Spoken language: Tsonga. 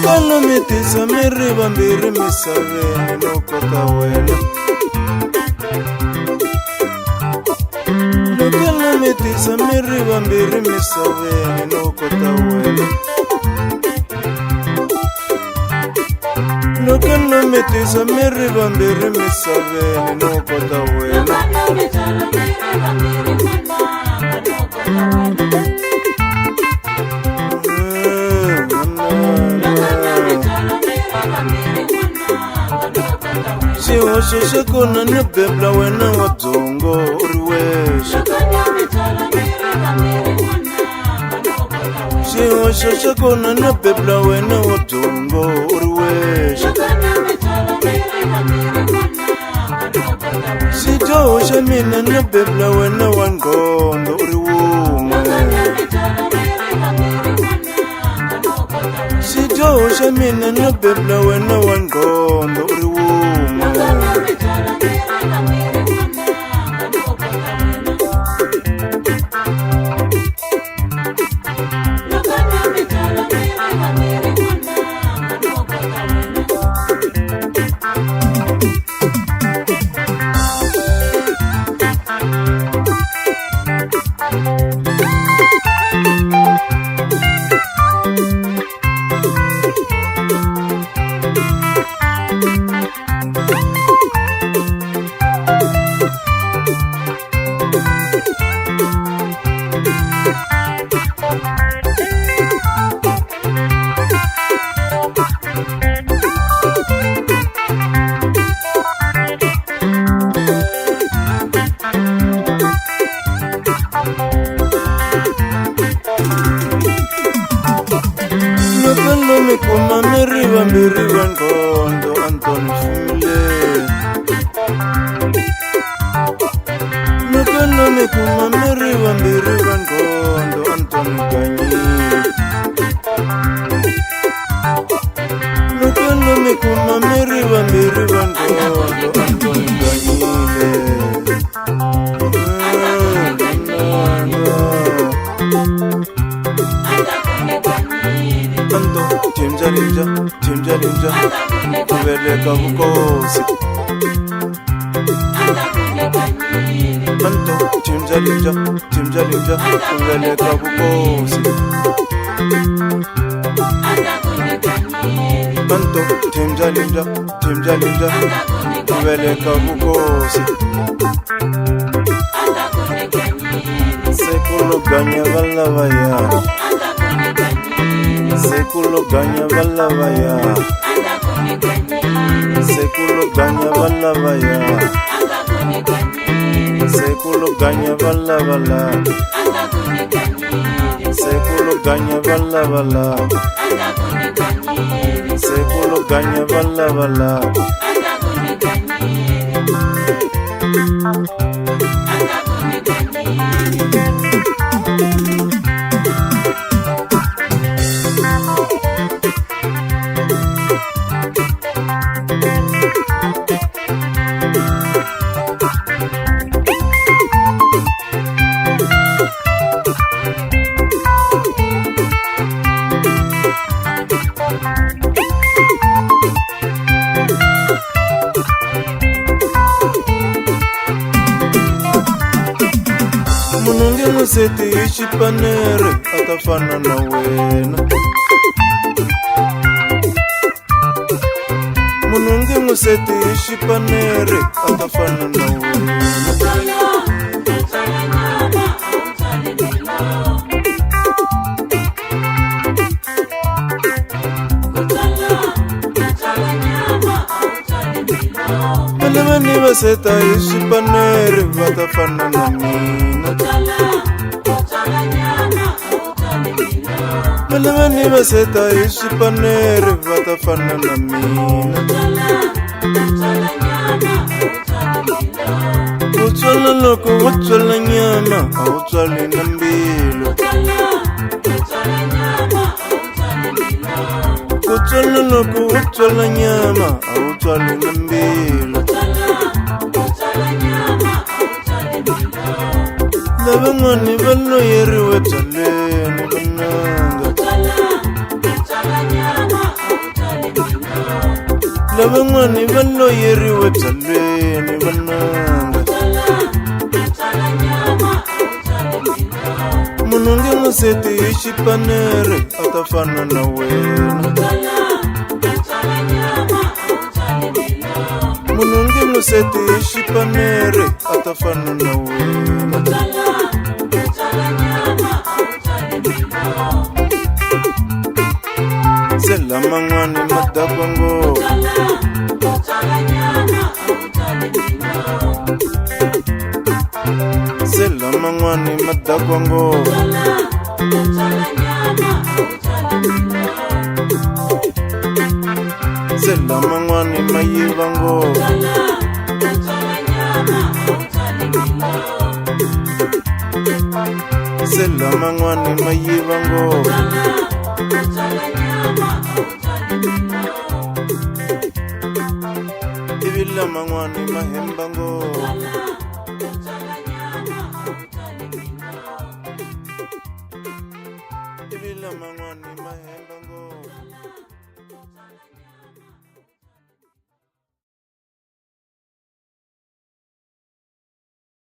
Loko no mi tisa mi ri vambirhi misaveni no kota wena. Loko no mi tisa mi ri vambirhi misaveni no kota wena. Loko no mi tisa mi ri vambirhi misaveni no kota wena. Xihoxo xa kona ni bebla wena wa byongo u ri wexe. Xihoxo xa kona ni bebla wena wa byongo u ri wexe. Xidyoho xa mina ni bebla wena wa ngqondo u ri wun'we. Xidyoho xa mina ni bebla wena wa ngqondo u ri wun'we. Loko no mi kuma mi ri vambirhi va ngqondo Antoni fumile. Loko no mi kuma mi ri vambirhi va ngqondo Antoni ganyile. Loko no mi kuma mi ri vambirhi va ngqondo Antoni ganyile. Anto jimja limja jimja limja ku veleka vukosi. Anto jimja limja jimja limja ku veleka vukosi. Anto jimja limja jimja limja ku veleka vukosi. Sekuloganya valavaya. Sekuloganya valavaya. Sekuloganya valavaya. Sekuloganya valavala. Sekuloganya valavala. Sekuloganya valavala. Munhu nge n'wi seti hi xipanere a ta fana na wena. Munhu nge n'wi seti hi xipanere a ta fana na wena. Valava ni va seta hi swipanere va ta fana na mina. Valava ni va seta hi swipanere va ta fana na mina. Ku tswala loko wo tswala nyama a wu tswali na mbilu. Ku tswala loko wo tswala nyama a wu tswali na mbilu. Lavan'wani va loyeriwe byaleni vananga. Lavan'wani va loyeriwe byalweni vananga. Munhu nge n'wi seti hi xipanere a ta fana na wena. Munhu nge n'wi seti hi xipanere a ta fana na wena. Se laman'wani ma dakwa ngopfu. Se laman'wani ma dakwa ngopfu. Se laman'wani ma yiva ngopfu. Se laman'wani ma yiva ngopfu. Ivi laman'wani ma hemba ngopfu. Ivi laman'wani ma hemba.